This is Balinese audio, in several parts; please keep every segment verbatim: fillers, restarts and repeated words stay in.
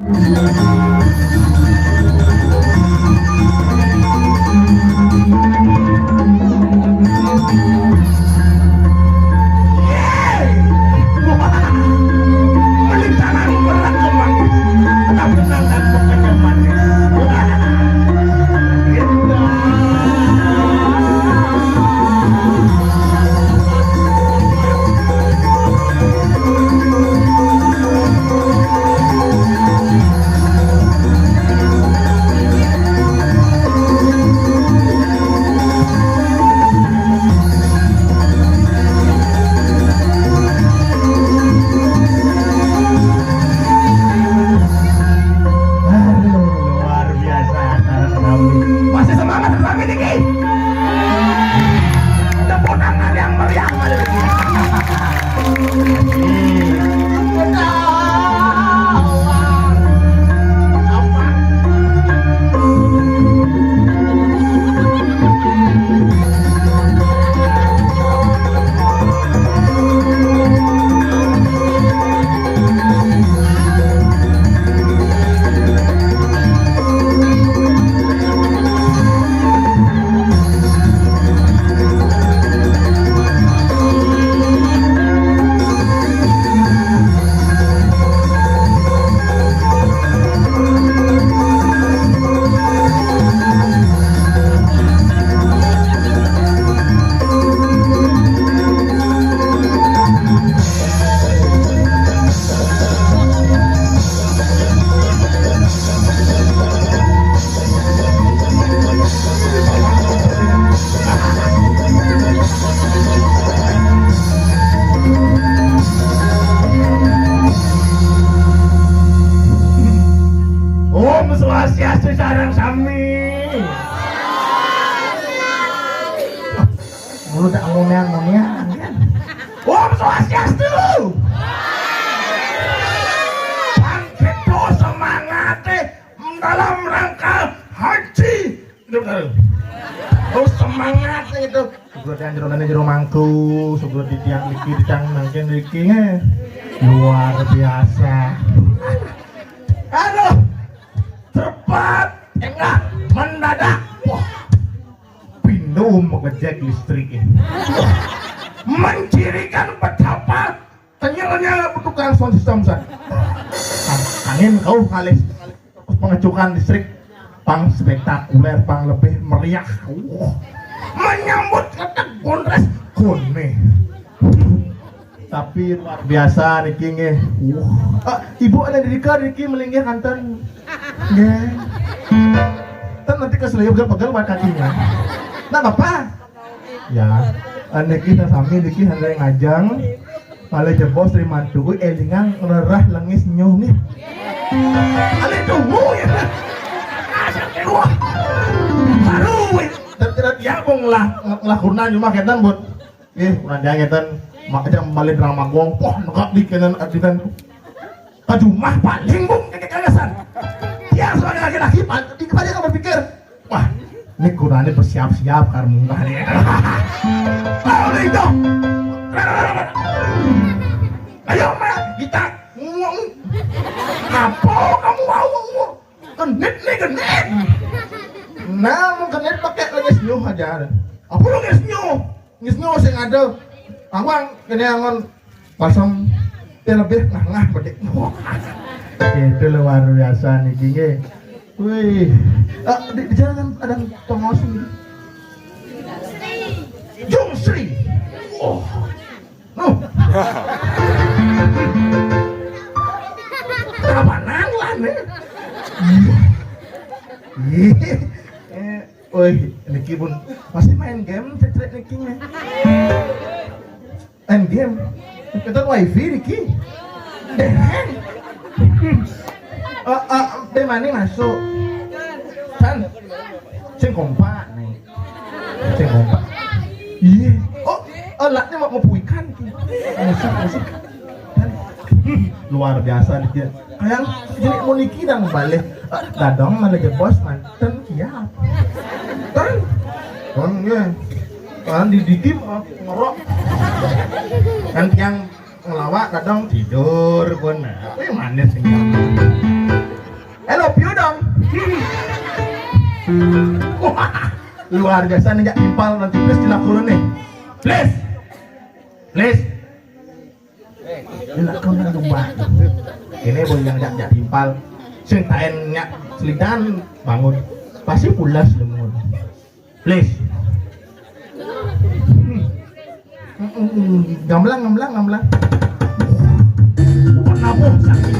Aduh, luar biasa anak kami. Masih semangat kami, Diki? Tepuk tangan yang meriah, Diki. Om Swastiastu sareng sami. Mulu tak ngomong-ngomong kan. Om Swastiastu. Bangkit tuh semangatnya dalam rangka haji. Itu betul. Terus semangatnya itu. Sugra di jero nane jero mangku, sugra di tiang niki, di tiang mangkin niki, eh. Luar biasa. Aduh, cepat, enggak, mendadak. Wah, pintu mengejek listrik ini. Mencirikan betapa kenyalnya tukang sound system, San. Angin kau kalis. Terus pengecukan listrik pang spektakuler, pang lebih meriah. Wah. Menyambut ketek Bondres Gone. Tapi luar biasa niki nggih. Wah. Eh, ibu ada di dika niki melinggih kanten. Nggih. Ten nanti keselip pegel-pegel buat kakinya. Nah, Bapak. Ya, eh, niki sami niki handai ngajeng. Malih jebos ri mantu kuwi elingan ngrerah lengis nyuh nggih. Ale tuwu ya. Wah. Baru wis. Dan tidak dia mau ngelah ngelah kurna nyumah kenten, Bud. Nggih, kurna dia kenten. Mak aja malih drama gong. Wah, negak di kenen adinan. Kajumah paling, Bung, kekekelesan. Dia sebagai laki-laki, pan- di kepala dia berpikir, "Wah, ini kurangnya bersiap-siap karo munggah nih." Kalau itu, ayo, Mak, kita ngomong. Apa kamu mau ngomong? Genit nih, genit. Nah, mau genit pakai lengis nyuh aja. Apa lengis nyuh? Ngis ngos sing ada. Awang kene angon pasem, dia lebih ngah-ngah bedik. Itu luar biasa niki nggih. Wih. Eh, di, di jalan ada tongos ini. Jung Sri. Oh. Nuh. Kapanan lah nih. Iya. Iya. Eh, Woi, niki pun pasti main game, cek-cek niki nih. Main game. Kita wifi niki. Deh. Eh, eh, deh mana masuk? Kan? Sing kompak nih. Sing kompak. Iya. Oh, eh, laknya mau ngepu ikan niki. Masuk, masuk. Luar biasa dia. Kayak jadi mau niki dan balik. Eh, dadong mana jebos manten kiap. Kan? Kan ya. Kan di diki ngerok. Kan tiang ngelawak kadang tidur pun. Wih, manis ini. Wah, luar biasa nih, jak timpal nanti, please, dilakukan nih. Please. Please. Dilakukan tuh, Mbak. Ini boleh yang jak, jak timpal. Sing taen nyak selidan bangun. Pasti pulas lemun. Please. Hmm. Mm, mm, mm. Gamblang, gamblang, gamblang. Bukan nabuh, sakit.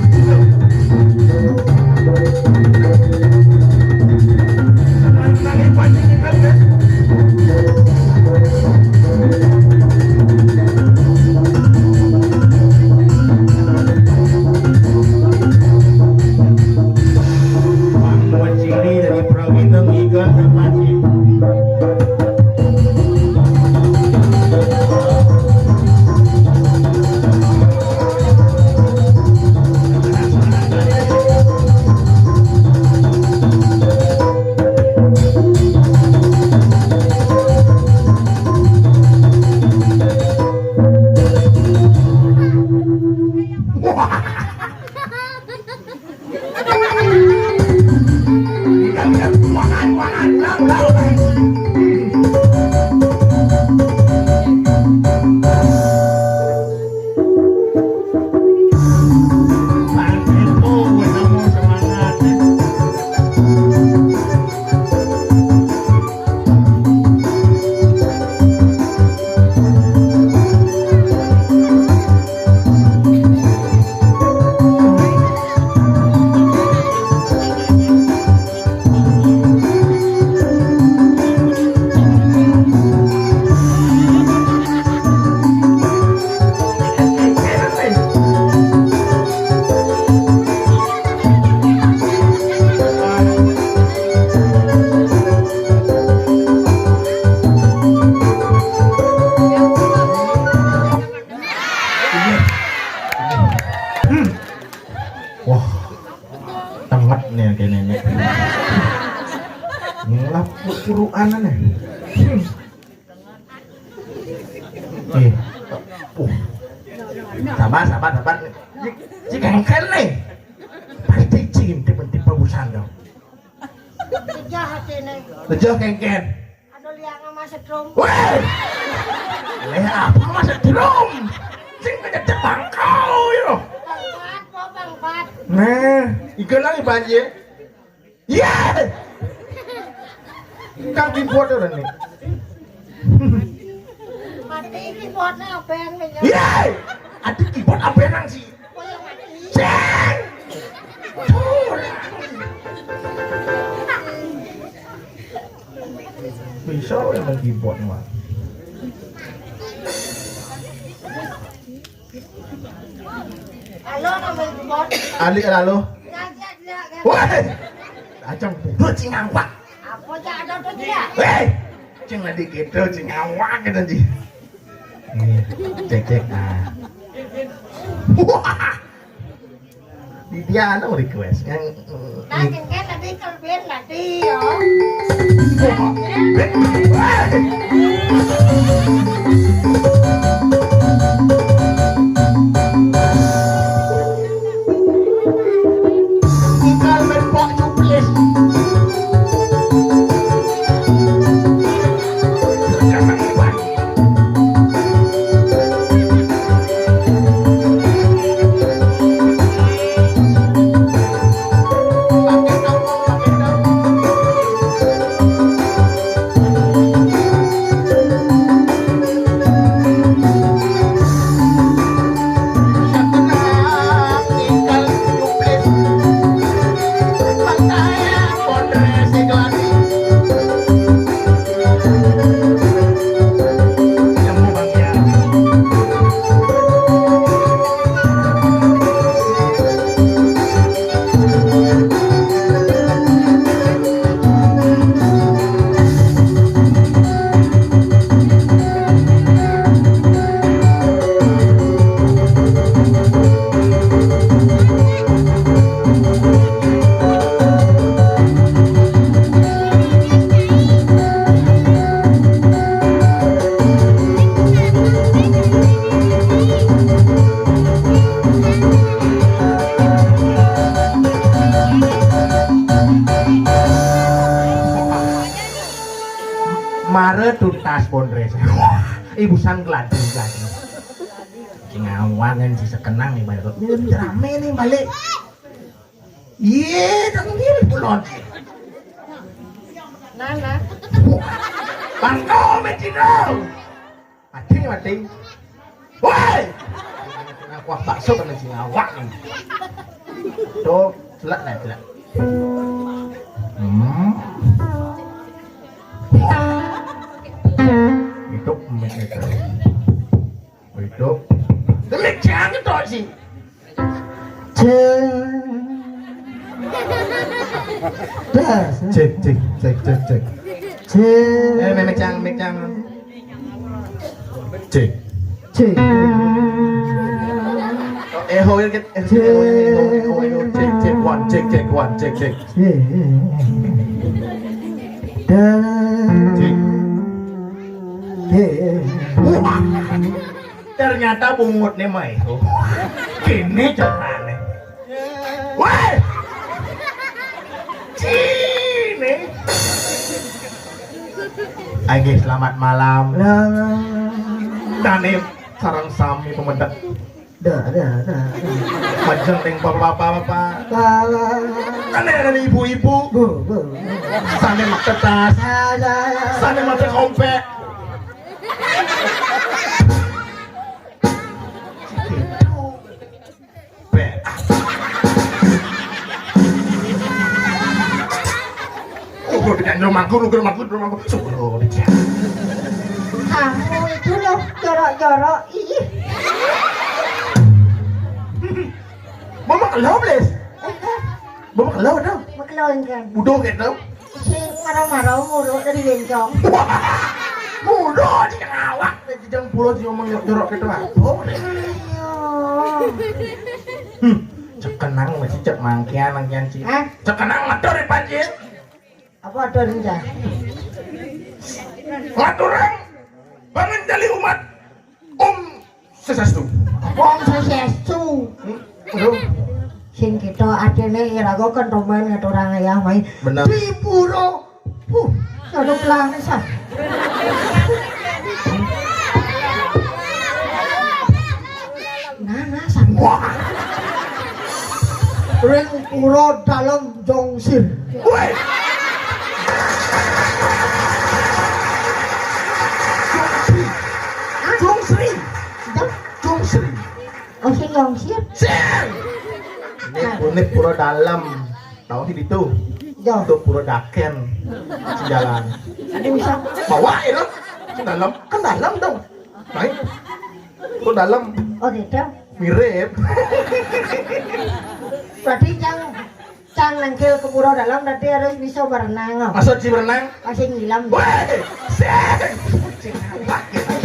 Senang, senang, hebat, hebat, ya. Pang buat ciri dari perawi itu ngiga sama ciri. Wah, tenget nih kayak nenek. Ngelap puruan nih. Eh. Uh. Sabar, sabar, sabar. Cik, cik engkel nih. Pasti cik tipe-tipe busan dong. Pecah hatinya. Pecah kengken. Aduh, liang sama setrum. Weh! Leh apa sama setrum? Sing ngedek bangkau yo. Bangbat, kok bangbat. Nah, iku lagi banjir. Iya. Kang keyboard orang nih. Mati keyboardnya apa yang nih? Iya. Aduh, keyboard apa yang sih? Ceng. Bisa ya main keyboard mah. Halo, namanya keyboard. Ali, halo. Ngajak dia, kan? Wah. Acang bodoh cing ngawak. Apa aja ada tuh dia? Hei. Cing lagi gitu cing ngawak gitu, Ji. Nih, cek, cek. Ah. Wah. Di dia anu request yang, mm, nah, yang kan tadi kelbin tadi ya. Tinggal menpok cuplis. Are tuntas pondres. Ibu sang gladi gladi. Sing awangan si sekenang nih balik. Ini rame nih balik. Iye, tak ngirim pulon. Nana. Bang kau mecino. Mati mati. Woi. Aku bakso kena sing awak nih. Tuh, celak lah celak. Hmm. Itu mie itu. Itu. Demi jangan tuh sih. Cek. Das. Cek cek cek cek cek. Cek. Eh, memek cang, memek cang. Cek. Cek. Eh, ho, eh, ho, eh, ho, eh, ho, eh, ho. Cek cek one, cek cek one, cek cek. Cek. Das. Cek. Wah. Ternyata bungut nih mah itu. Kini carane. Woi. Cini. Ayo, selamat malam. Lah. Tani sarang sami pemedek. Dah, dah, dah. Majeng ning bapak-bapak. Lah, lah. Kan ada ibu-ibu. Bu, bu. Sane mak tetas. Lah, lah, lah. Sane mak kompek. Be. Oh, udah jangan mangku, udah mangku, udah mangku. Suruh dia. Kamu itu loh, jorok-jorok. Ih. Mama kalau, Blis. Eh, eh. Mama kalau dah. Makelon kan. Udah gitu. Sing marau-marau mulu dari bencong. Wah, mulu di awak. Jejeng pulau si omong jorok gitu lah. Oh. Ayo. Hmm. Cek kenang masih cek mangkian, mangkian sih. Hah? Cek kenang ngatur di pancing. Apa ada rendah? Ngaturang bangun jali umat. Om Swastiastu. Wong Swastiastu. Hmm? Aduh. Sing kita atene iraga kan roman ngaturang ayah mai. Bener. Di pura. Huh, satu pelangsa. Nah, nah, sama. Wah. Ring pura dalam jongsir. Woi. Jongsri. Hah? Jongsri. Jong? Jongsri. Oh, sing jongsir. Sing. Ini, ini pura dalam. Tahu sih itu? Yo. Itu pura daken. Jalan. Ada bisa. Bawa itu. Ke dalam. Kan dalam dong. Baik. Itu dalam. Oh, gitu. Mirip. Berarti yang Cang nangkil ke pura dalam berarti harus bisa berenang, oh. Maksud si berenang? Masih ngilam. Weh, sing. Sing apa gitu?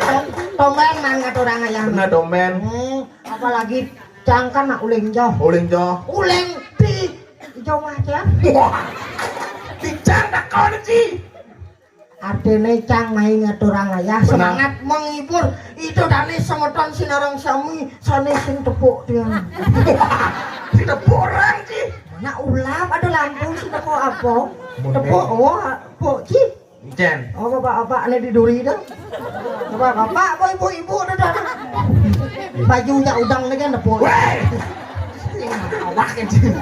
Tom-, tomben mang ngaturang ayam. Bener, tomben. Hmm, apalagi cang kan nak uling joh. Uling joh. Uling di jong aja. Wah. Di cang tak kau sih. Artine cang mai ngaturang ayah. Benar. Semangat menghibur. Itu dane semeton sinareng sami sane sing tepuk tiang. Sing tepuk orang sih. Mana ulam ada lampu sing tepuk apa? Bener. Tepuk, oh, tepuk sih. Jen. Oh, bapak-bapak ane di duri dah. Bapak-bapak, apa ibu-ibu dah dah. Baju jak udang lagi tepuk. Weh. Awak sih.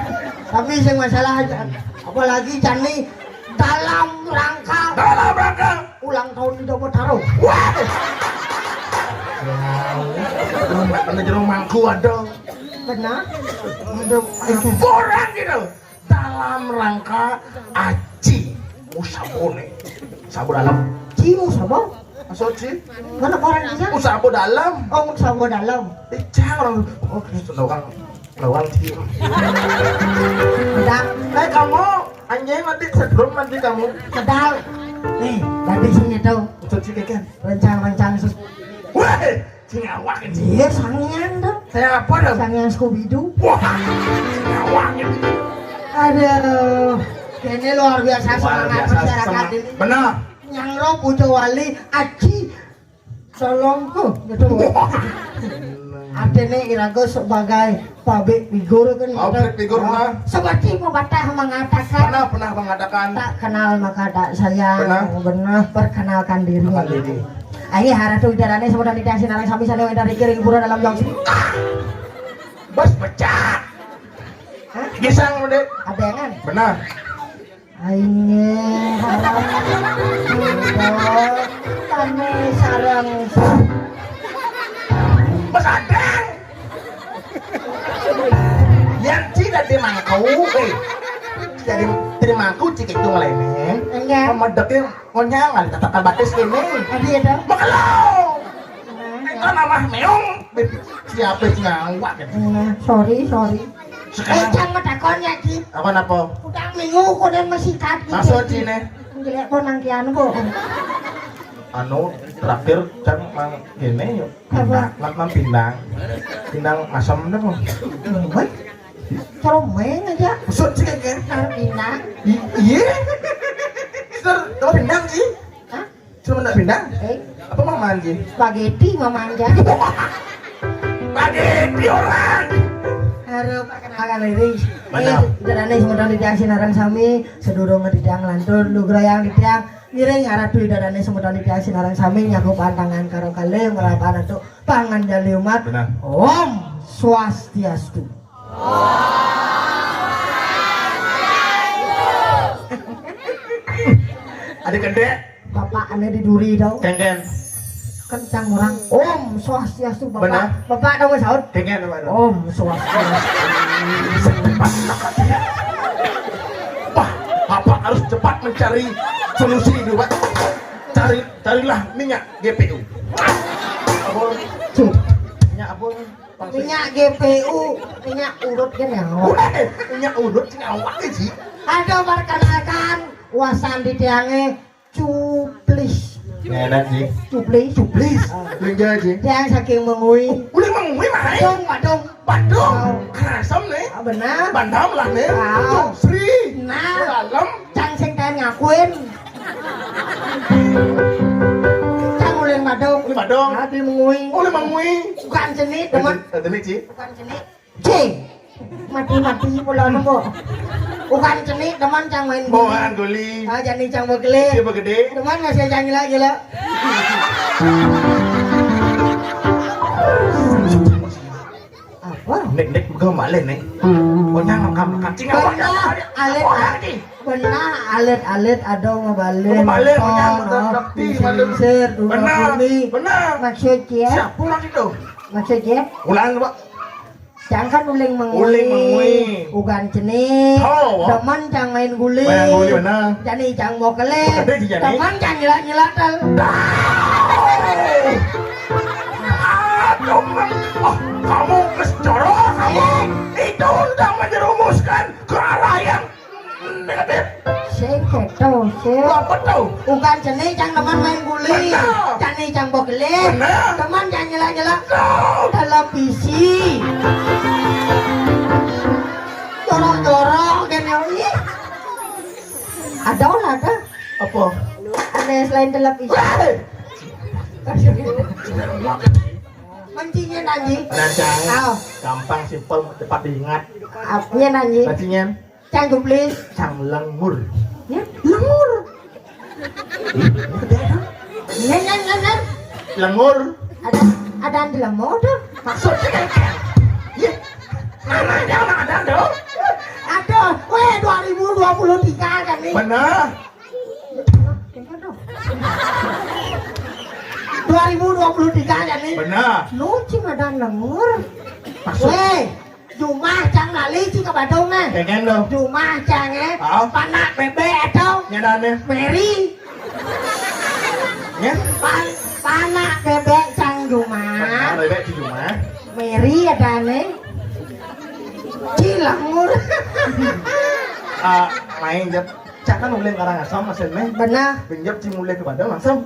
Tapi sing masalah aja. Apalagi jani dalam rangka. Dalam rangka. Ulang tahun di Dobo Taro. Wah. Wow. Lu nggak pernah jeruk mangku ada. Benar. Ada orang gitu. Dalam rangka aci musabone. Sabu dalam. Ci musabo? Maksud ci? Mana orang aja? Musabo dalam. Oh, musabo dalam. Eh, jangan orang. Oh, orang Lawan sih. Udah. Eh, kamu anjing nanti sedrum nanti kamu. Kedal. Nih, tadi sini tuh. Cuci keken. Rencang-rencang sus. Weh, sing awak ini. Iya, sangian tuh. Saya apa dong? Sangian Scooby Doo. Wah, sing awak ini. Aduh, ini luar biasa. Luar semangat biasa masyarakat semangat. Ini. Benar. Nyang roh Pujo Wali, Aji, tolongku, gitu. Wah. Artinya iraga sebagai public figure kan. Public figure, nah. Seperti pepatah mengatakan, pernah, pernah mengatakan, tak kenal maka tak sayang. Pernah. Benar. Perkenalkan diri. Perkenalkan diri. Ayo, haratu Ida Dané semeton titiang sinareng sami sané wénten ring pura Dalem Jong. Bos pecah. Hah? Gisang udah. Abengan. Benar. Aine haram. Tane sareng. Bos adang. Yang ci dadi mangku, eh. Dadi, dadi mangku ci itu ngelené. Enggak. Pemedeknya konyang kali tatakan batis ini. Tadi ada. Makelo. Itu nama meong. Siapa sih ngawak gitu? Nah, sorry, sorry. Sekarang. Eh, jangan takon ya, Ki. Apa napa? Udah minggu kok dan masih kat gitu. Masuk sini. Jelek kok nang kian kok. Anu, terakhir kan mang gini yuk. Apa? Mang, mang pindang. Pindang asam deh, Bang. Ceromeng aja. Maksud sih kan? Nang pindang. I-, iya. Sudah, kamu pindang sih? Hah? Cuma nak pindang? Eh? Apa mau mandi? Spaghetti mau manja. Spaghetti orang. Harus perkenalkan diri. Mana? Eh, Darane semeton titiang sinareng sami, sedurung titiang lantur, lugrayang titiang ngiring aratu Darane semeton titiang sinareng sami nyakup pantangan karo kalih merapan antuk panganjali umat. Benar. Om Swastiastu. Ada kedek. Bapak ane di duri tau. Kengken. Kencang orang. Om Swastiastu, Bapak. Benar. Bapak tau nggak saut? Kengken, Bapak. Om Swastiastu. Wah, Bapak harus cepat mencari solusi ini, Pak. Cari, carilah minyak G P U. Abon. Cuk. Minyak abon. Minyak G P U, minyak urut kan ya. Udah, minyak urut sing awak sih. Aduh, perkenalkan, wasan di tiange Cuplis. Enak sih. Cuplis. Cuplis. Ah. Lingga sih. Tiang saking Mengwi. Udah Mengwi mah. Badung, Badung. Badung. Oh. Kerasem nih. Ah, benar. Bandam lah nih. Ah. Sri. Nah. Dalam. Cang sing taen ngakuin. Cang ulin Badung. Ulin Badung. Adi Mengwi. Ulin Mengwi. Bukan cenik, teman. Eh, cenik sih. Bukan cenik. Cing. Mati-mati pulau nembok. Bukan cenik, teman cang main guli. Bawaan guli. Ah, jani cang begele. Dia begede. Teman masih cang gila-gila. Apa? Nek, nek, gue balik nih. Pokoknya ngekam-ngekam. Cing, apa? Benar, alit, apa lagi? Benar, alit-alit ada mau balik. Mau balik, benar, benar, benar. Sisir, dua. Benar, bumi. Benar. Maksudnya? Siapa lagi tuh? Maksudnya? Ulang, Pak. Cang kan uling Mengwi. Uling Mengwi. Ugan cenik. Oh, wah. Demen cang main guli. Main guli, benar. Jani cang mau kelih. Kelih, jani. Demen cang nyilak-nyilak, tel. Aduh, oh, kamu kesecorok, kamu. Itu udah menjerumuskan ke arah yang negatif. Sing keto, sing. Apa tuh? Ugan cenik cang demen main guli. Benar. Jani cang mau kelih. Benar. Demen cang nyilak-nyilak. Tuh. Televisi. Jorok-jorok, kan, ya, ih. Ada lah, ada. Apa? Ada selain televisi. Hei! Kuncinya nanti. Nah, Cang. Ayo. Gampang, simpel, cepat diingat. Apa ya nanti? Kuncinya. Cang Juplis. Cang Lengur. Ya, Lengur. Ih, ini gede, kan? Ngen, ngen, ngen, ngen. Lengur. Ada, ada di Lengur tuh. Maksudnya kan? Iya. Mana dia, mana ada tuh? Aduh, weh, dua ribu dua puluh tiga kan nih. Benar. Dua ribu dua puluh tiga kan nih. Benar. Lu cing ada Lengur. Maksud? Weh, jumah cang lali cing ke Badung nih. Pengen dong. Jumah cang, eh. Ah. Panak bebek atau? Nyadane. Meri. Ya? Pan-, panak bebek cang jumah. Panak bebek di jumah. Meri ada nih. Cilangur. Ah, main jep. Cak kan ulih Karangasem, Mas, nih. Benar. Benjep cing mulih ke Badung langsung.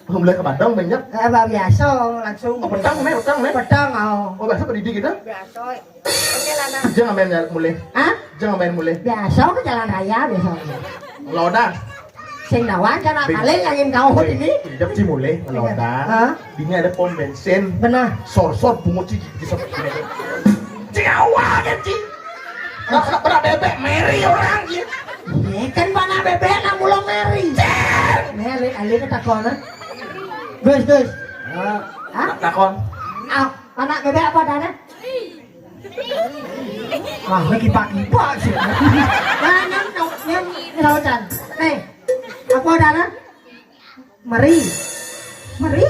Langsung mulih ke Badung, benjep. Eh, bah, biasa, langsung. Oh, petang, nih, petang, nih. Petang, oh. Oh, biasa pedidi gitu? Biasa. Oke lah, nah. Jangan main mulih. Hah? Jangan main mulih. Biasa ke jalan raya, biasa. Loda. Sing nawang kan paling angin kau ini. Pinjam Ci mulih, Melonta. Hah? Dini ada pom bensin. Benar. Sor-sor pungut Ci di sebelah. Ci awak kan, Ci. Nak, nak pernah bebek, Mary orang, Ci. Iya kan, mana bebek, nak mula Mary. Mary, alih ke takon, ah. Gus, Gus. Hah? Takon. Ah, anak bebek apa adanya? Wah, lagi pagi pak sih. Nah, nyam, nyam, nyam, nyam, nyam. Nih, apa adanya? Meri. Meri.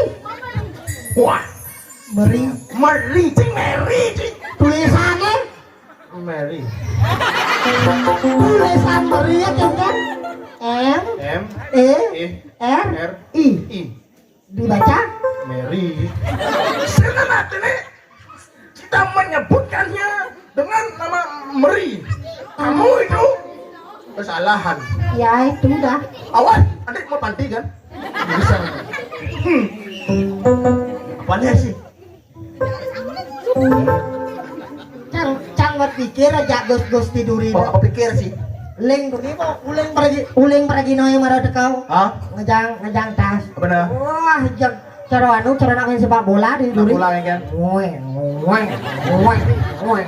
Wah. Meri. Meri, Ci, Mary, Ci. Tulisannya? Mary. Tulisan Meri ya, kan? M, M, E, E, R, R, I. I. Dibaca? Mary. Sini nanti nih, kita menyebutkannya dengan nama Meri. Kamu itu kesalahan. Ya, itu dah. Awas, nanti mau panti kan? Bisa. Hmm. Apanya sih? Cang, cang berpikir aja, Gus, Gus tidurin. Oh, apa pikir sih? Ling duri mau uling pergi, uling pergi noe mara tekau. Hah? Ngejang, ngejang tas. Apa dah? Wah, jang, cara anu, cara nak main sepak bola di duri. Bola ya kan? Ngoe, ngoe, ngoe, ngoe.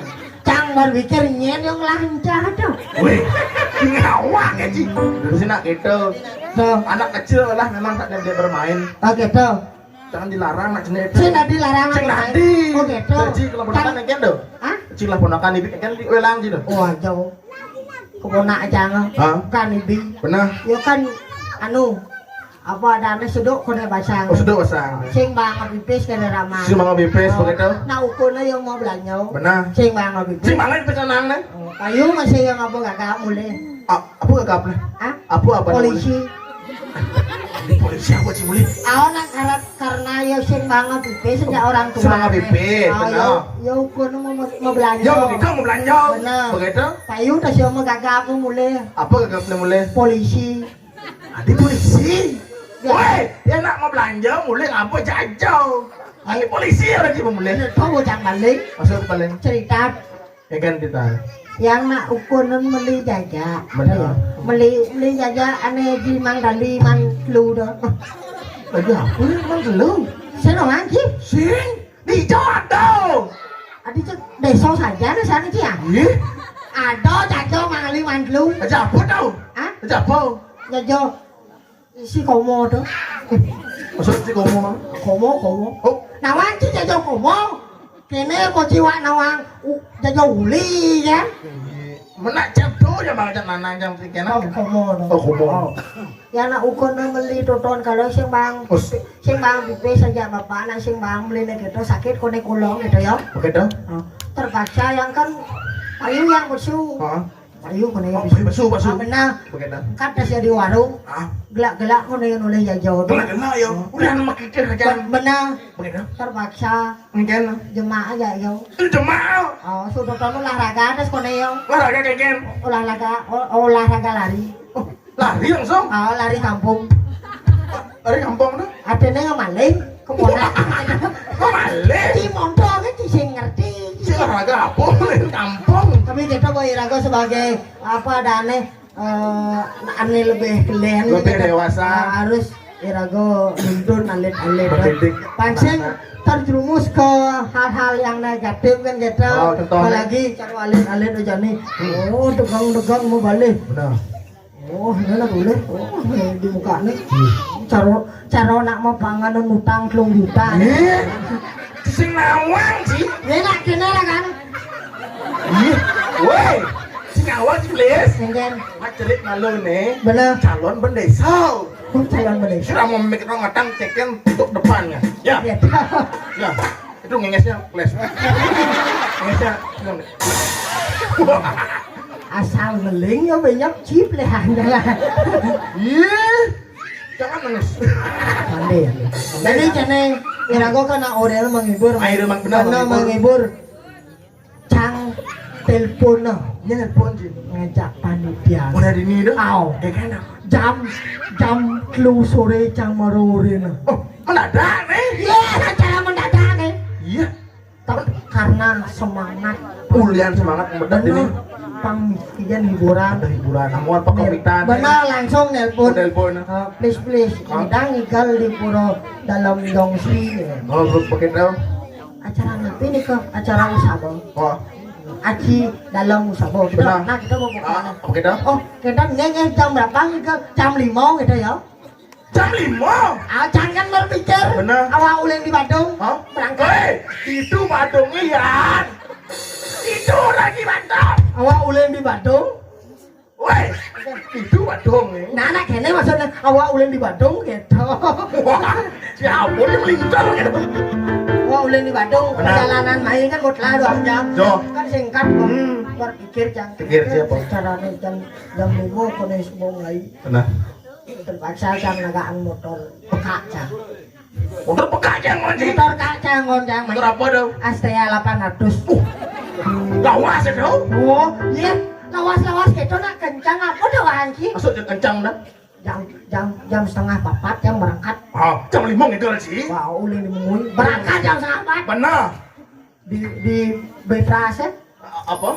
Cang berpikir nyen yang lancar tuh. Weh, ngawak ya, Ci. Terus nak gitu. Tuh. Anak kecil lah memang tak dia bermain. Oh, gitu. Jangan dilarang nak jenis itu. Sing tadi larangan. Sing tadi. Oh, gitu. Jadi kalau ponakan kan tuh. Hah? Cing lah ponakan ibi kan diwelang gitu. Oh, jauh. Keponak aja nggak. Hah? Kan ibi. Benar. Ya kan, anu, apa adanya sedok kone basang. Oh, sedok basang. Sing banget pipis kene ramah. Sing banget pipis, oh, begitu. Nah, ukurnya yang mau belanja. Benar. Sing banget pipis. Sing banget pipis nang, nang. Oh, kayu masih yang apa gak kamu leh? A-, apa gak kamu leh? Hah? Apa, apa namanya? Polisi. Di polisi apa sih boleh? Awan nak karena, karena ya sing banget pipis sejak orang tua. Sing banget pipis, oh, benar. Ya, ya ukur mau, mau, mau belanja. Ya, mau kita mau belanja. Benar. Begitu? Kayu tas yang mau gak kamu mulai. Apa gak kamu mulai? Polisi. Adi polisi. Ya. Woi, dia nak mau belanja, mulai ngapa jajau? Adi polisi ya lagi mau mulai. Tahu jangan balik. Masuk balik. Cerita. Ya kan kita. Yang nak ukuran meli jaja. Benar. Meli, meli jaja ane di Mang Dali man lu dah. Lagi apa man lu? Seno lagi. Sing. Di Jodo. Adi cek deso saja di sana, Ci, ya? Iya. Ada jajo mangali mantlu. Aja apa tau? Hah? Aja apa? Jajo si komo tuh. Maksud si komo? Komo, komo. Oh. Nawang ci jajo komo. Kene ko ciwak nawang u-, jajo uli ya. Menak jam tu ya bang jam nanang jam si kena. Oh, komo tuh. Oh, komo. Ya nak ukur meli toton kalau sing bang. Oh, si- Sing bang pipis saja bapak, nak sing bang beli nih gitu, sakit kone kolong gitu ya. Oke dong. Oh, terpaksa yang kan payu yang besu. Heeh. Payu kone yang besu. Besu, besu. Ah, benar. Oke dong. Kata saya di warung. Ah. Gelak-gelak kone yang oleh ya jauh. Gelak-gelak ya. Oh. Udah nama kita kerja. Be-, benar. Oke dong. Terpaksa. Mungkin. Jemaah aja ya. Itu jemaah. Oh, sudah tahu olahraga atas kone ya. Olahraga kayak gini. Olahraga, ol-, olahraga lari. Oh. Lari langsung? Oh, lari kampung. Lari kampung tuh? Adene maling, keponak. Kok maling? Ci mondo ki ci sing ngerti. Ci olahraga apa maling kampung? Tapi kita mau iraga sebagai apa adane, eh, ane lebih kelen. Lebih gitu. Dewasa. Ah, harus iraga nuntun alit-alit. Mendidik. Pancing terjerumus ke hal-hal yang negatif kan gitu. Oh, contohnya? Apalagi kalau alit-alit ujani. Hmm. Oh, degang-degang mau balik. Benar. Oh, ini lah boleh. Oh, ini di muka nih. Caro, caro nak mau panganan utang telung juta. Eh, sing nawang sih. Ini nak kena lah kan. Iya, woi, sing nawang sih, please. Sing kan. Mak celik malu nih. Bener. Calon bendesa. Oh, calon bendesa. Sudah mau mikir ngatang ceken untuk depannya. Ya. Iya. Ya. Itu ngengesnya, les. Ngengesnya, asal ngeling ya banyak cip leh. Iya. Jangan nangis. Pandai ya. Jadi jane iraga kan nak orel menghibur. Air emang benar. Karena menghibur. Menghibur. Cang telepon nah. Iya, telepon, Jin. Ngajak panitia. Udah dini dah. Aw. Ya kan? Jam, jam telu sore cang marorena. Oh, mendadak nih. Iya, acara mendadak nih. Iya. Tapi karena semangat. Ulian semangat mendadak ini. Bener. Pang, iyan hiburan. Ada hiburan. Amun apa komitan. Benar, langsung nelpon. Oh, nelpon. Eh, please, please. Hah? Ndang igal di pura Dalem Dongsi. Oh, begitu. Acara napi nika? Acara usaba. Oh. Aji Dalem Usaba. Benar. Nah, kita mau buka. Ah, begitu. Oh, kita nggih, nggih, jam berapa nika? Jam lima gitu ya. Jam lima. Ah, jangan berpikir. Benar. Awak ulin di Badung. Hah? Berangkat. Hei, itu Badung, Ian. Itu orang di Badung. Awak ulin di Badung. Woi, itu Badung, eh. Nah, nak kene maksudnya awak ulin di Badung gitu. Wah, siapa yang melintar gitu? Awak ulin di Badung, benar. Perjalanan main kan mau telah dua jam. Jo. Kan singkat kok. Hmm. Berpikir, Cang. Pikir siapa? Caranya jam, jam lima kau nih semua mulai. Benar. Terpaksa, Cang, nagaan motor pekak, Cang. Motor pekak, Cang, ngon, Ci? Motor pekak, Cang, ngon, Cang. Motor apa tuh? Astrea delapan ratus. Uh, lawas ya, tuh? Oh, iya. Lawas-lawas gitu, nak kencang apa tuh, Wan, Ci? Maksudnya kencang, dah? Jam, jam, jam setengah papat, Cang, berangkat. Ah, jam lima gitu, Ci. Wah, ulin di mengui. Berangkat jam setengah papat. Benar. Di, di Bepras, ya? A-, apa?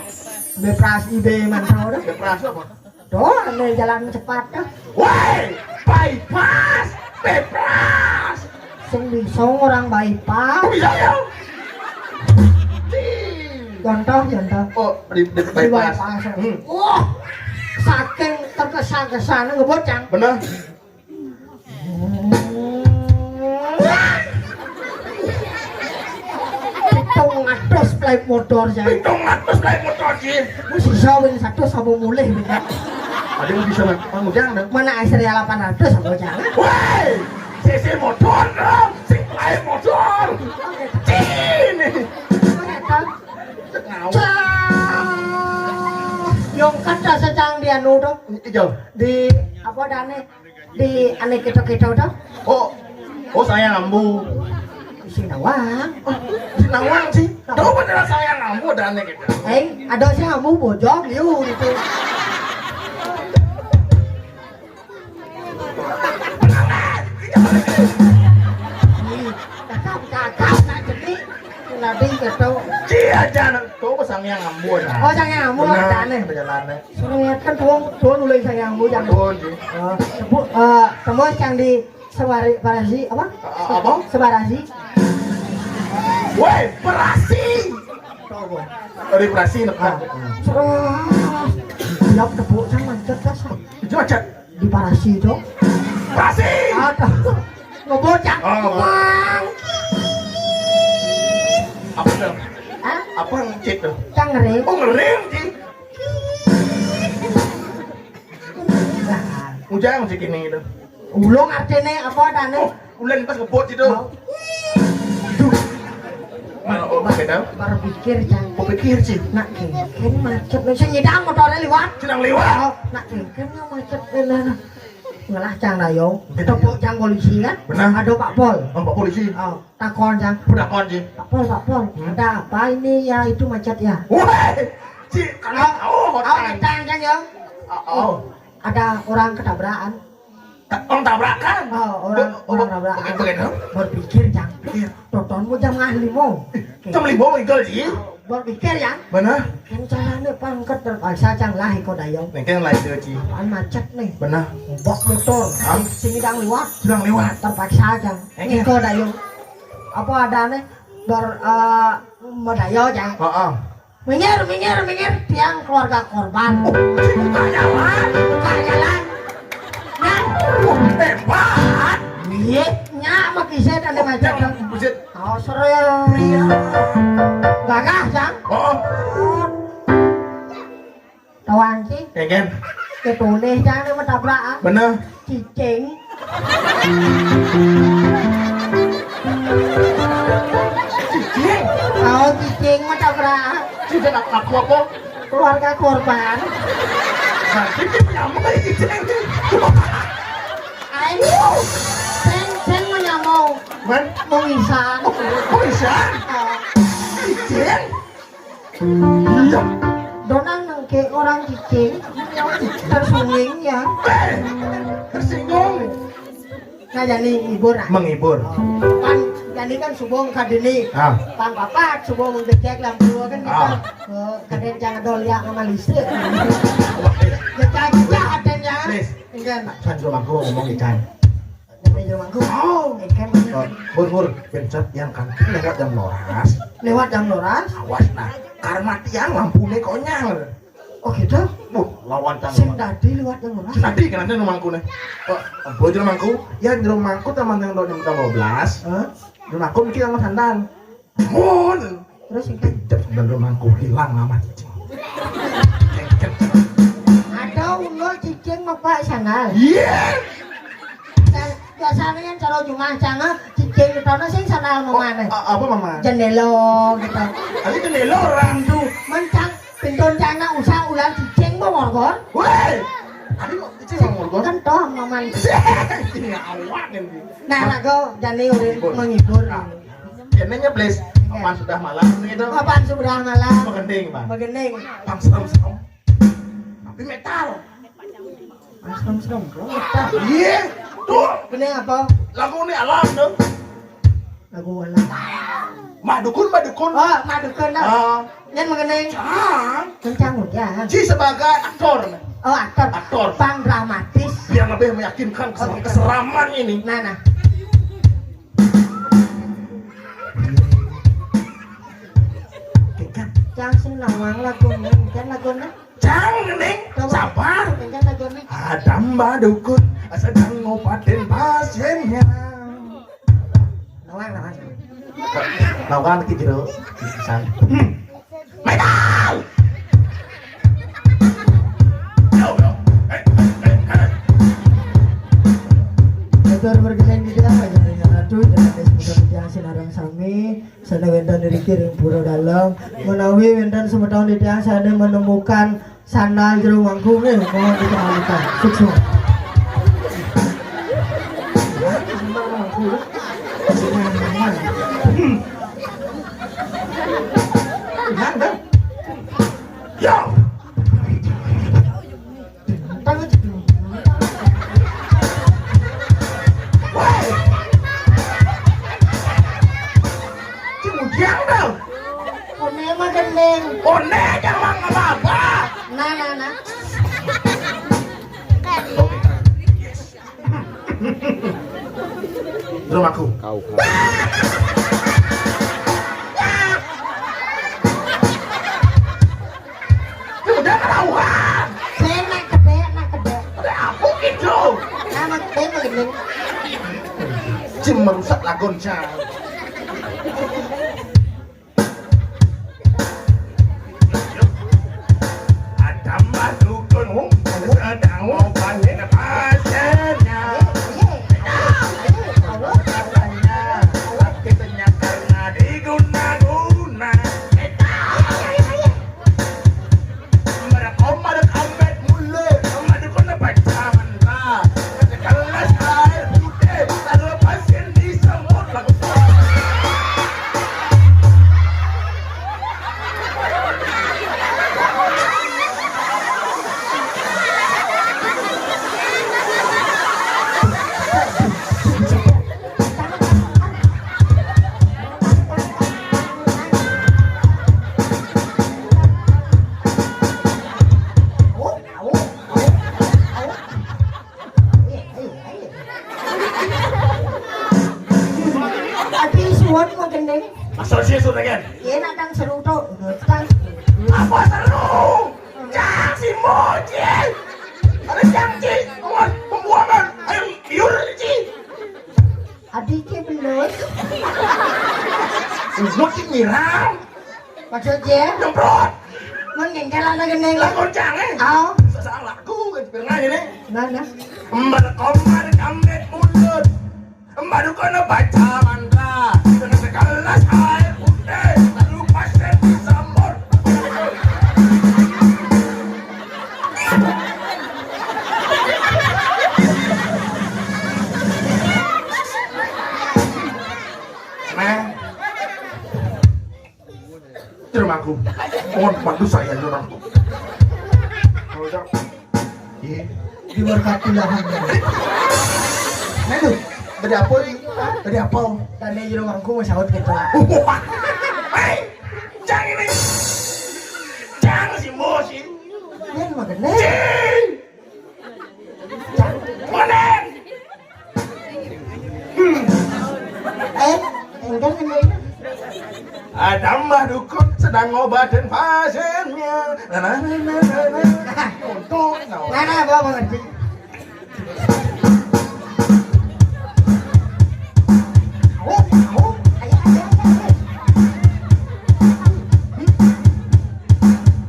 Bepras, I B Mantau dah. Bepras apa? Tuh, anu jalan cepat dah. Woi, bypass, Bepras. Sing bisa orang bypass. Kok bisa ya? Ci. Contoh, contoh. Oh, di, di bypass. Bypass. Hmm. Wah, saking tergesa-gesanya ngebut, Cang. Benar. Pitung atus play motor, Cang. Pitung atus play motor, Ci. Wis iso win satu sama mulih, win. Ada yang bisa, Bang? Bang Ujang, dong. Mana Astrea delapan ratus sama, Cang? Woi, C C motor, dong. Sing play motor. Ci, nih. Ngawur. Cang. Yongkat rasa, Cang, di anu, dong. Ijo. Di apa dane? Di ane keto-keto to? Oh, oh, saya ngambu. Sing nawang. Oh, sing nawang, Ci. Tahu beneran saya ngambu ada ane keto. Eh, ada sing ngambu bojog, yu, gitu. Kakak, kakak, nak jadi. Nading keto. Ci aja, nak. Tuh, sang yang ngambu ada. Oh, sang yang ngambu ada ane. Bener, perjalanan. Suruh ngeliatkan tuh, tuh dulu saya yang bujang. Betul, Ci. Eh, sebut, eh, tembus yang di Sebarasi, apa? A-, apa? Sebarasi. Woi, berasi. Tahu gua. Dari berasi, nak. Ah. Serah. Siap tepuk, saya macet, dah, saya. Itu macet. Di Parasi itu. Parasi. Ada. Ngebocak. Oh, ngebocak. Bang. Apa tuh? Hah? Apa ngecit tuh? Cang ngerem. Oh, ngerem, Ci. Ujang sih kini itu. Ulung artinya apa tane? Oh, ulun pas ngebut itu. Oh. Duh. Mana, oh, pakai tahu? Baru pikir, Cang. Oh, pikir sih. Nak kengken macet. Sing nyidang motornya liwat. Sedang lewat. Oh, nak kengken yang macet, bener. Ngelah, Cang, Dayung. Bener. Tepuk, Cang, polisi kan? Benar. Ada Pak Pol. Oh, Pak Polisi. Oh, takon, Cang. Takon, Ci. Pak Pol, Pak Pol. Hmm? Ada apa ini ya, itu macet ya? Woi, Ci, kalau tahu, oh, hotel. Cang, Cang, ya? Oh, oh. Ada orang ketabrakan. Ta-, orang tabrakan? Oh, orang, orang tabrakan. Bagaimana? Berpikir, Cang. Iya. Toton mau jam ngah limo. Jam limo itu, Ci. Berpikir, ya? Benar. Kan caranya pangkat terpaksa, Cang, lah, iko Dayung. Nih, kan lah itu, Ci. Apaan macet nih? Benar. Bok motor. Hah? Sing sedang lewat. Sedang lewat. Terpaksa, Cang. Eh, iya. Iko Dayung. Apa ada nih? Ber, eh, medayo, Cang. Heeh. Minggir, minggir, minggir, tiang keluarga korban. Buka jalan, buka jalan. Nah, wah, hebat. Iya, nyak mah kisah tadi macet. Buset. Oh, serius. Gagah, Cang. Oh. Tawang, Ci. Kengken. Ketulih, Cang, ini menabrak, ah. Bener. Cicing. Cicing? Oh, cicing mah tabrak. Cicing aku, aku apa? Keluarga korban. Nah, cicing nyamuk aja cicing. Ayo, sing, sing menyamuk. Man? Mengisan. Oh, mengisan? Oh. Cicing? Iya. Donang nengke orang cicing. Tersinggung ya. Eh, tersinggung. Nah, jadi ngibur, ah. Menghibur. Kan, ya, Ini kan subuh kadéni. Ah. Pang papat subuh mengecek lampu kan gitu. Ah. Oh, kadén jangan dol ya sama listrik. Ya cacah kadén ya. Nis. Enggak. Kan rumahku ngomong ikan. Ini rumahku. Oh. Ikan. Oh, bur, bur, pencet yang kanti lewat jam noras. Lewat jam noras? Awas nah. Karma tiang lampunya konyol. Oh gitu? Buh, lawan tang. Sing tadi lewat yang mana? Sing tadi kan ada rumahku nih. Oh, ampun aja rumahku. Ya di rumahku teman yang dua jam dua belas. Hah? Rumahku mikir sama sandal. Mun. Terus sing Tidak sandal rumahku hilang sama cicing. Ada ulo cicing mau pak sandal. Iya. Biasanya yang cara jumah canga cicing itu sing sandal mau mana? Apa mama? Jendela gitu. Tadi jendela orang tuh. Mencang Pintu cana usah ular cicing kok ngorgor. Woi. Tadi kok cicing ngorgor? Kan toh maman. Ini awak kan. Nah, raga jani urip menghibur. Nah, ini nyeblis. Iya. Kapan sudah malam gitu? Kapan sudah malam? Begending, Bang. Begending. Bang serem-serem. Tapi metal. Asam serem, bro. Iya, tuh. Ini apa? Lagu ini alam tuh. Lagu alam. Mbah Dukun, Mbah Dukun. Oh, Mbah Dukun dah. Ah. Yang mengenai. Cang. Kencang udah. Ci sebagai aktor. Oh, aktor. Aktor. Pang dramatis. Biar lebih meyakinkan keser- Oh, gitu. Keseraman ini. Nah, nah. Cang sing nawang lagunya, kan lagunya. Cang, Ning, sabar. Ada Mbah Dukun sedang ngobatin pasiennya. Nawang, nawang. Nawang ke jero. Pisan. Hmm. Metal. Yo, yo. Eh, eh, eh, eh. Atur berkeliling di dalam aja dengan ratu dan ada sebutan yang sinarang sami. Sané wénten ngriki ring Pura Dalem, menawi wénten semeton titiang sané menemukan sandal jero mangku, nggih, mohon dikembalikan. Sukses. Yo! Woi. Cing Ujang dong. One mah gending. One jangan apa-apa. Nah, nah, nah. Oke. Yes. Belum aku. Kau, kau. Udah ketahuan. Saya nak kedek, nak kedek. Udah apa gitu? Nama kedek, nak kedek. Cing merusak lagon, Cang. Ada Mbah Dukun sedang ngobatin pasiennya. Katanya sakitnya karena diguna-guna. Mereka pada kambet mulu, sama dukun apa jangan lah. Segelas air putih, lalu pasien disemprot lagu. Ati suwun mangkene. Maksud sih sudah kan? Iya, nak tang seru to. Tang. Apa seru? Cang si Moji. Ada cang ci. Awas, pembuangan. Ayo, liur ci. Adi ci belus. Umut ci nyiram. Maksudnya? Nyemprot. Mun ngengkel ana gendeng. Lah, goncang, eh. Au. Salah lagu, kan, pernah ini. Mana? Merkomar kambet mulut. Baru kena baca mantra. Dengan segelas air putih. Lalu pasir disambur. Nah. Terima aku. Mohon bantu saya, Nurangku. Kalau tak, iya. Diberkati lahan. Aduh, dari apa ini? Tadi apa? Tadi jero mangku saut gitu. Wah. Hei, cang ini. Cang si Mo si. Ini mah gede. Cing. Cang. Monen. Eh, enggak, enggak, enggak. Ada mah dukun sedang ngobatin pasiennya. Nah, nah, nah, nah, nah, nah. Untung, nah. Mana, bawa mengerti?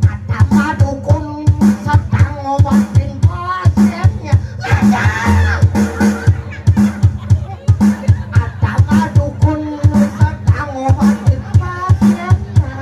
Ada dukun sedang ngobatin pasiennya. Ada dukun sedang ngobatin pasiennya.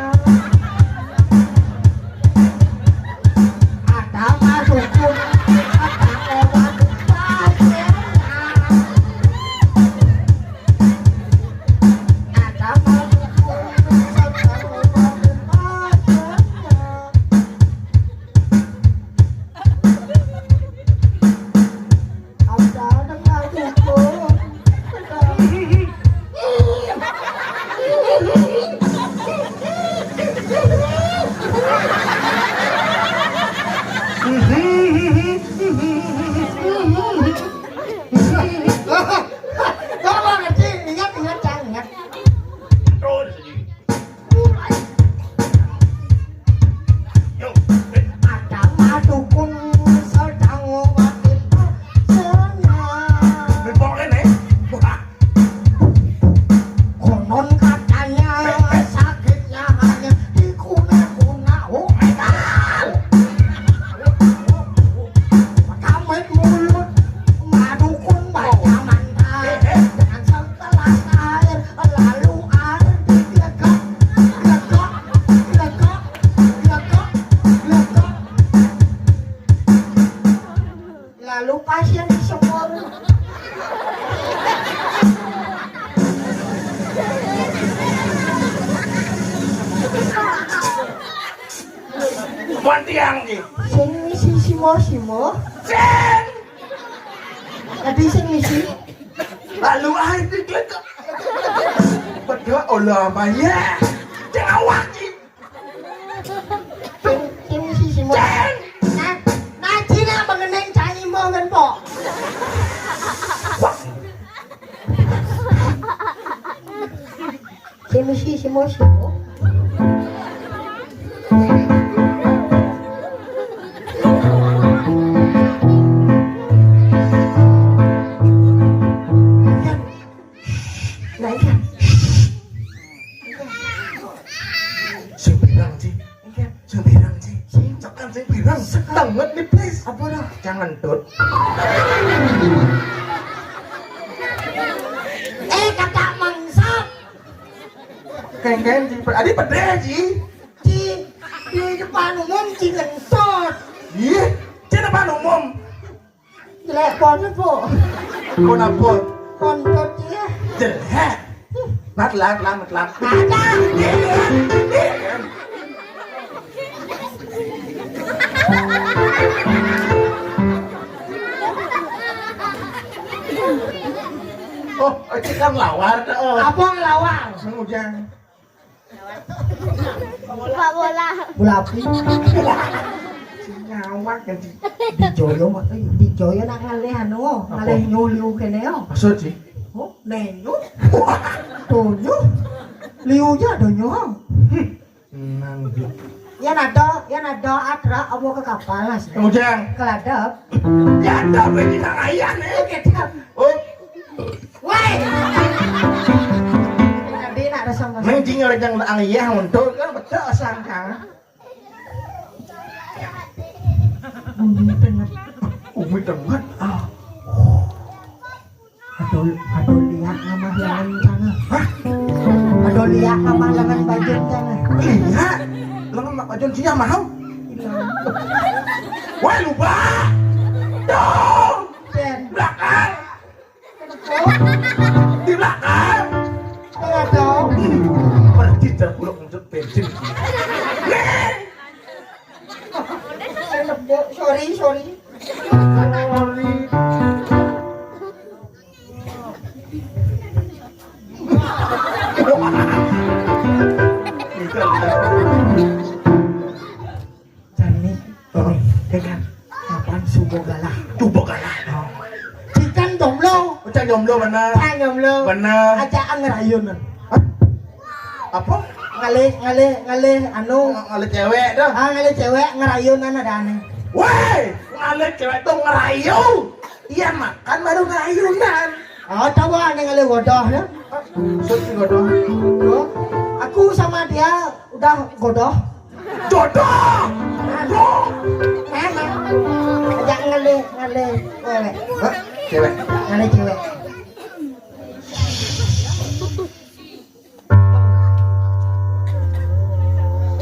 Tolong, Cing. Ingat, ingat, Cang, ingat. Terus. Yo, eh. Ada mah dukun sedang ngobatin pasiennya. Bebok ini. Wah. Konon katanya sakitnya hanya dikuna-kuna. Oh my God. Kamit mulut, madukun baca mantra. Dengan segelas air, lalu air digelegek, gelegek, gelegek, gelegek, gelegek. Lalu pasien disemur. Bukan tiang, Ji. Sing ngisi simo-simo. Sing. Tadi sing ngisi. Lalu air digelek. Berdua Allah maya. Ceng awak, Ji. Sing, sing ngisi simo. Sing. Nah, nah, Cina mengenai cai mo kan, Pok? Sing ngisi simo-simo. Nah, iya. Sing pirang, Ci? Iya. Sing pirang, Ci? Sing. Tekan sing pirang? Tekan. Banget nih, please. Apa dah? Jangan, Tut. Eh, kata mangsap. Kengken, Ci. Adi pedeh, Ci. Ci, di depan umum, Ci, ngentut. Iya, Ci, depan umum. Jelek banget, Bu. Kenapa? Kontut, iya. Jelek. Mat, mat, mat, mat. Ada. Iya, iya. Oh, itu kan lawar, tuh. Apa lawar? Mang Ujang. Sepak bola. Bola api. Sing ngawak kan, Ci. Di Joyo mah, eh, di Joyo nak ngalih anu, apa? Ngalih nyuh liu kene yo. Maksud, Ci? Oh, nenyu. Wah. Donyo. Liu ja donyo. Hmm. Nang, Ci. Ya nado, ya nado atra abo ke kapal lah, sih. Mang Ujang. Keladep. Ya ada bagi nang ayah nih. Oke, siap. Oh. Woi. Tadi nak rasa mas. Neng jing orang yang ayah untuk kan betul sangka. Umi tengah. Umi tengah. Ah. Aduh, aduh liak ngamah lengan sana. Hah? Aduh liak ngamah lengan bajun sana. Iya. Lengan mak bajun sia mahal. Wah, lupa. Dong. Den. Belakang. Di belakang. Tengah dong. Hmm, pergi dah buruk untuk bensin. Nih. Sorry, sorry. Sorry. Kan, kapan subo galah? Subo galah. Cikan jomblo. Ucap jomblo bener. Cikan jomblo. Bener. Ajak ngerayun. Hah? Apa? Ngalih, ngalih, ngalih, anu. Ng-, ngalih cewek dah. Ah, ngalih cewek, ngerayunan ada aneh. Woi, ngalih cewek tuh ngerayu. Iya, makan baru ngerayunan. Oh, coba aneh ngalih godoh ya. Maksud si godoh. Tuh, aku sama dia udah godoh. Jodoh. Jodoh. Mana? Ajak ngalih, ngalih cewek. Hah? Cewek. Ngalih cewek.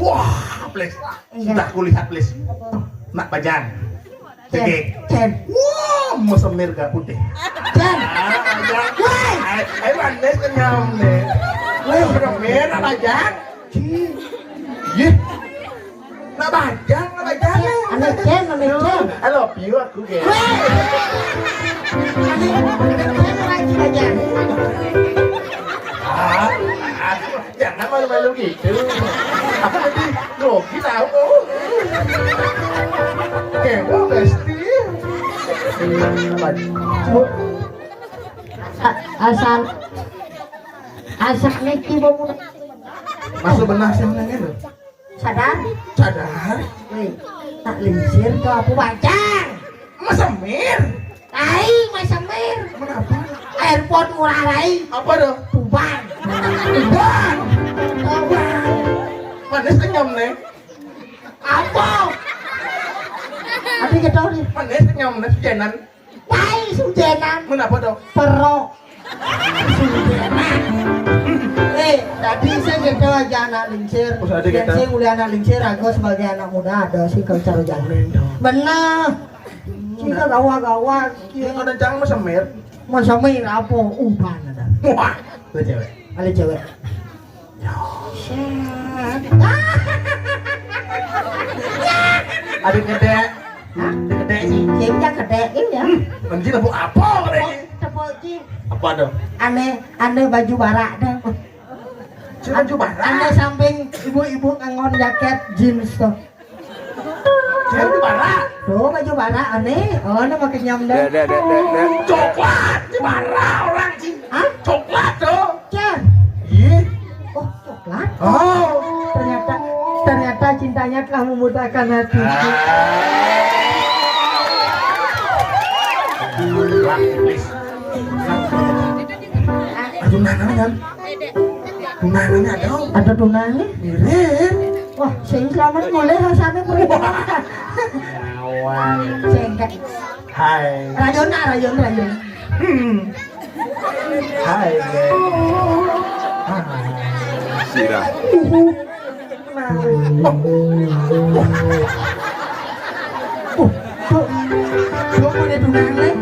Wah, please. Iya. Sudah kulihat, please. Nak bajang. Cen. Cekek. Cen. Wah, mesemir gak putih. Cen. Ah, bajang. Woi. Ai, ai, manis kenyam nih. Woi. Mesemir, nak bajang. Cen. Iya. Nak bajang, nak bajang. Anak Cen, anak Cen. I love you, aku, geng. Woi. Anak, anak Cen, lagi bajang. Ah, ah, jangan malu-malu gitu. Aku nanti grogi tahu. Kepo, Besti. A-, asal, asal niki mau. Masuk benar sih, Neng, itu. Sadar? Sadar. Weh, nak lingsir tuh apa bajang? Mesemir. Tai, mesemir. Kenapa? Airport Ngurah Rai. Apa tuh? Tuban. Tuban. Tuban. Manis kenyam nih. Apa? Ada kita nih. Manis kenyam nih, Jenan. Tai sujenan. Kenapa tuh? Perok. Sujenan. Eh, tadi saya gitu aja anak lingsir. Oh, tadi kita. Saya mulai anak lingsir, aku sebagai anak muda ada sih kalau cara jamin. Benar. Kita gawa-gawa. Ini kalau jangan mesemir. Mesemir apa? Uban ada. Wah, itu cewek. Ada cewek. Ada gede. Hah? Ada gede sih. Sing gede ini ya. Hmm, anjing, tepuk apa gede ini? Tepuk sih. Apa tuh? Aneh, aneh baju barak dah. Cuma baju barak. Aneh samping ibu-ibu ngangon jaket jeans tuh. Cewek di mana? Tuh, baju bara aneh. Oh, ini makin nyam deh. Dek, dek, dek, dek, dek. Coklat di mana orang sih? Hah? Coklat tuh. Cen. Iya. Oh, coklat. Oh. Ternyata, ternyata cintanya telah membutakan hatiku. Ah. Coklat, please. Aduh, mana kan? Tunangannya ada, oh. Ada tunangannya? Mirip. Wah, sing selamat mulai rasanya berubah. Sengket. Hai. Rayona, rayon, rayon. Hmm. Hai, Glenn. Hai. Sira. Uhuh. Nah. Oh. Oh. Tuh, tuh, mana tunangan?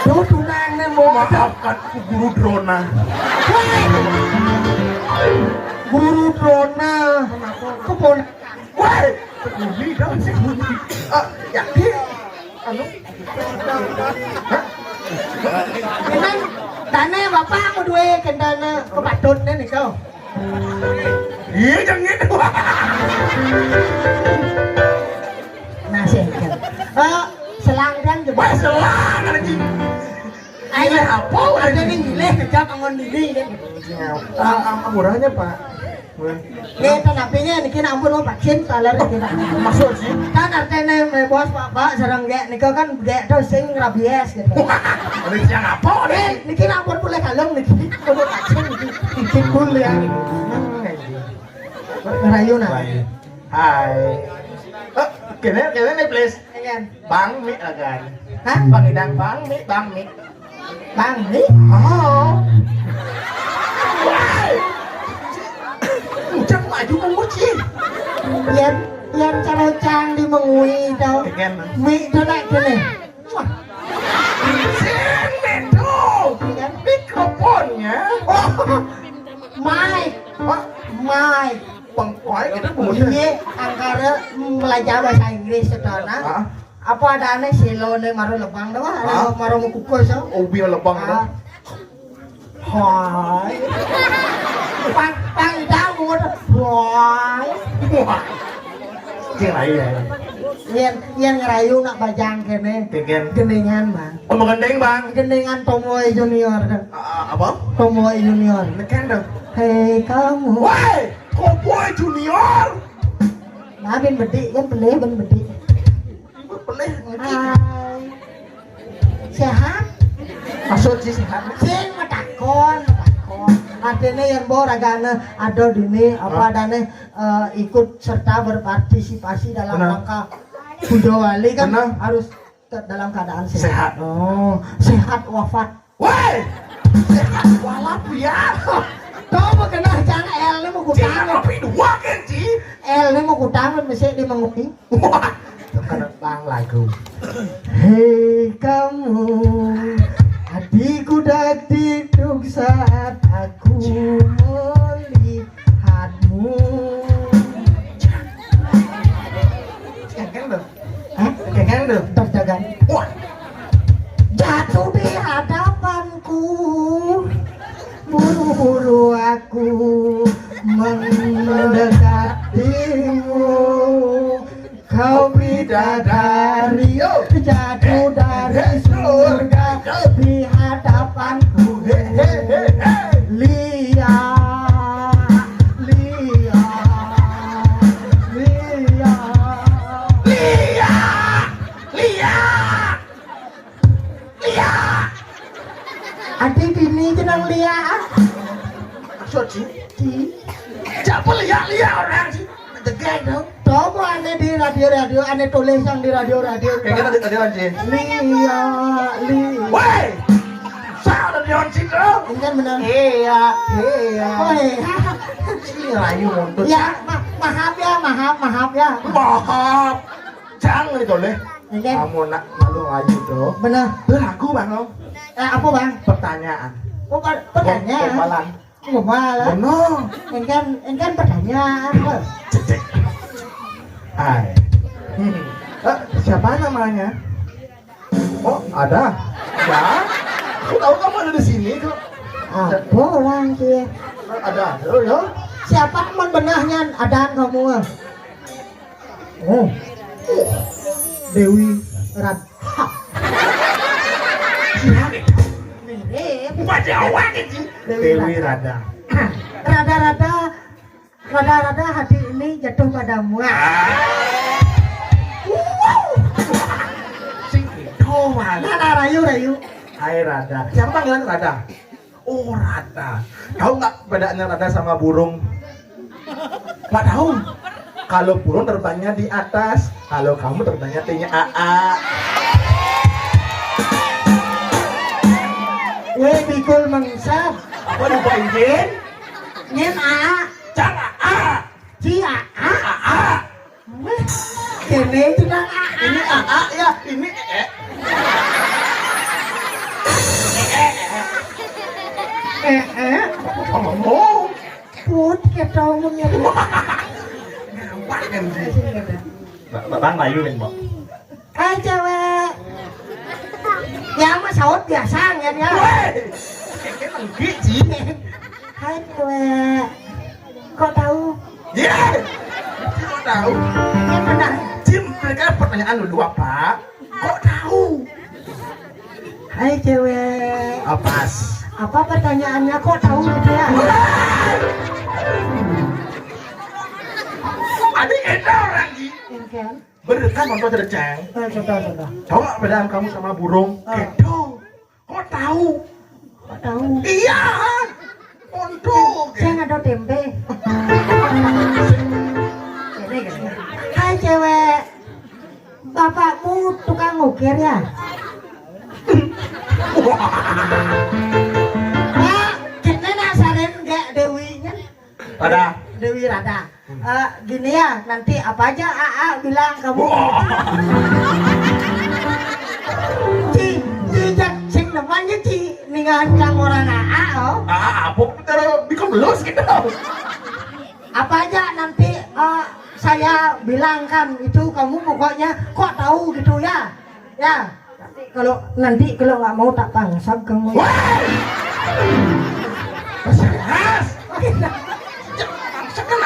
Tuh, tunangan mau. Maafkan aku, Guru Drona. Hei! Guru Drona. Keponakan. Woi, Budi dong si Budi. Ah, ya, di, anu. Hah? Ini dana bapak aku duwe kendana kepatutnya nih kau. Iya, jangan gitu. Nah, sih. Eh, selang kan juga. Wah, selang, anjing. Ayo, apa? Ada nih, nilai kerja bangun diri kan. Ah, ah, murahnya, Pak. Murah. Nih, kan apinya niki ampun mau vaksin taler kita. Maksud sih? Kan artinya, eh, bos, Pak, Pak, sareng gek nika kan gek tuh sing rabies gitu. Wah, ini siang apa nih? Eh, niki ampun boleh kalung niki. Kudu vaksin niki. Izin dulu ya. Ngerayu nah. Baik. Hai. Eh, kene, kene nih, please. Ayan. Bang Mi agan. Hah? Bang Idang, Bang Mi, Bang Mi. Bang Mi? Oh. Woi. Ujang maju menguci. Yan, yan carocang di mengui tau. Ikan. Mi itu nak kene. Wah. Sing itu. Ikan. Mikrofonnya. Oh. Mic. Wah. Mic. Pengkoi itu kemudian. Iya, angkara belajar bahasa Inggris sedana. Hah? Apa ada aneh silo ne maro lebang dah, wah, hah? Maro mau kukus, oh. Ubi lebang dah. Ah. Hai. Pang, pang idang, bungut. Wah. Wah. Cing lain ya. Yen yen ngerayu nak bajang kene. Keken. Gendingan, Bang. Oh, mau gending, Bang. Gendingan Tomoe Junior. Ah, apa? Tomoe Junior. Neken dong. Hei kamu. Woi, Tomoe Junior. Nah, bin bedik kan pelih bin bedik. Ibu pelih. Hai. Sehat? Maksud si sehat? Sing matakon, matakon. Artinya yang bawa ragana ada dini apa adanya, eh, ikut serta berpartisipasi dalam rangka Puja Wali kan harus te- dalam keadaan sehat. Sehat. Oh, sehat wafat. Woi, sehat walafiat. Tahu berkenal cara L ini mau kutang. Tapi dua kan, Ci? L ini mau kutang mesti di mengui. Wah, tentang lagu. Hei kamu, hatiku dak diduk saat aku melihatmu. Cengeng tuh. Hah? Cengeng tuh. Terjaga. Wah. Jatuh di hadapanku, buru-buru aku mendekatimu. Kau bidadari jatuh dari surga di hadapanku. Lia, Lia, Lia, Lia, Lia. Iya. Ati bini jeneng Lia. Maksud sih? Di. Siapa Lia, Lia orang sih? Tegak dong. Coba aneh di radio-radio, aneh tulis yang di radio-radio. Kayak kita di radio aja. Lia, Lia. Woi, saya ada di on situ. Ini kan benar. Iya, iya. Oh iya. Sini layu untuk. Ya, ma- maaf ya, maaf, maaf ya. Maaf. Jangan itu leh. Iya. Kamu nak malu aja tuh. Bener. Lagu bang lo. Eh, apa bang? Pertanyaan. Oh, per- pertanyaan. Gombalan. Gombalan. Bener. Engkan, engkan pertanyaan. Cek, cek. Hai. Hmm. Eh, siapa namanya? Oh, ada. Ya. Aku tahu kamu ada di sini kok. Apa orang dia? Ada. Oh ya. Siapa teman benahnya ada kamu? Oh. Dewi Radha. Mirip. Bukan Jawa gitu. Dewi Radha. Rada-rada, rada-rada hati ini jatuh padamu. Ah. Wow. Sing itu mana? Nah, nah, rayu, rayu. Hai Radha. Siapa panggilan Radha? Oh, rada. Tahu nggak bedanya rada sama burung? Nggak tahu. Kalau burung terbangnya di atas, kalau kamu terbangnya tinggi. Aa. Weh, bikul mengsah. Apa lupa izin? Nyen aa. Cang aa. Ci aa. Aa. Kene itu nang A A. Ini A A ya, ini E E. E E. E E. Oh. Put ketemu ya. Gampang kan sih. Ba- ba- Bang Bayu kan, Bang. Hai cewek. Ya mah saut biasa kan ya. Woi. Kayak lagi sih. Hai cewek. Kok tahu? Iya. Kok tahu? Yang benar. Jim, mereka pertanyaan dulu apa? Kok tahu? Hai cewek. Apas. Apa pertanyaannya kok tahu gitu ya? Adik kita orang ini. Engken. Bener kan contoh cerceng. Eh, contoh, contoh. Tahu nggak perbedaan kamu sama burung? Ah. Kedo. Kok tahu? Kok tahu? Iya. Untung. Saya nggak ada tempe. Gini, gini. Hai cewek, bapakmu tukang ngukir ya? Pak, gini nak saran nggak Dewinya? Rada. Dewi Rada. Eh, gini ya, nanti apa aja A A bilang kamu. Wah. Ci, ci jak sing depan ya, Ci. Ningan cang orang A A, oh. A A apa? Kita bikin belus gitu. Apa aja nanti, eh, saya bilangkan itu kamu pokoknya kok tahu gitu ya. Ya. Kalau nanti kalau nggak mau tak pangsag kamu. Wah! Keras. Pangsag kan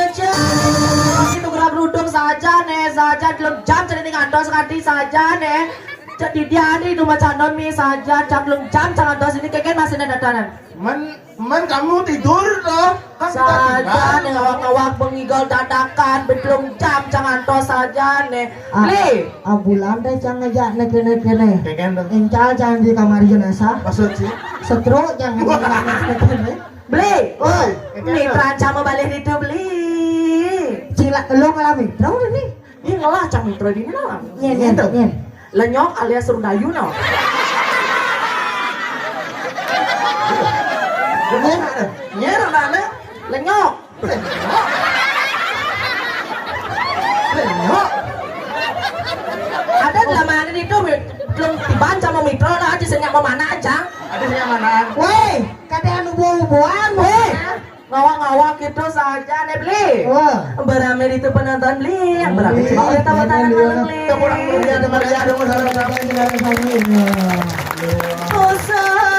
Aja. Itu gerak rudung saja nih, saja belum jam jadi ngantos nganti saja nih. Jadi dia di rumah candon mi saja, jam belum jam jangan dos ini keken masih ada datang. Men, men kamu tidur toh? Kan kita saja tinggal. Nih ngawak-ngawak bengigol dadakan, belum jam jangan dos saja nih. Ah, beli. Ah, bulan deh jangan aja nek kene kene. Keken toh. Encal jangan di kamar jenazah. Maksud sih? Setruk jangan di kamar kene. Beli. Oi, mitra sama balik itu beli. Cila lo ngalami. Tahu nih. Ih, ngelah cang mitra dini no. Nyen, nyen, gitu. Nyen. Lenyok alias Rudayu no. Bener. Nyer mana? Lenyok. Lenyok. Lenyok. Ada dalam hari itu belum tiban sama mitra lah aja senyap mau mana aja. Ada senyap mana? Woi, kata anu buah-buahan, woi. Ngawak-ngawak gitu saja nih, Bli. Wah. Barame itu penonton, Bli. Yang barame Bli, cuma udah tepuk tangan Bli, malu, ya. Bli. Tepuk tangan, Bli, ada Maria, ada Mas Arif, ada Bli, ada Bli. Usah